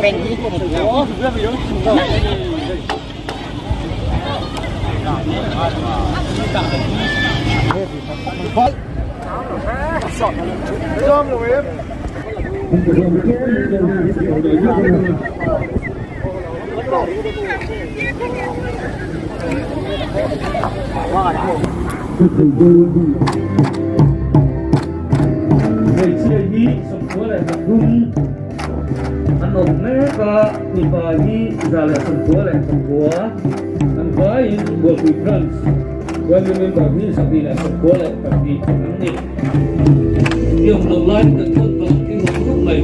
beng hi hmu lo. Hmeichhia hi 93 an awm mek a, mipa hi 199 an vaiin Bualpui Branch YMA member hi 22 an ni. I awm loh laiin kan kawt vang i nuam khawp mai.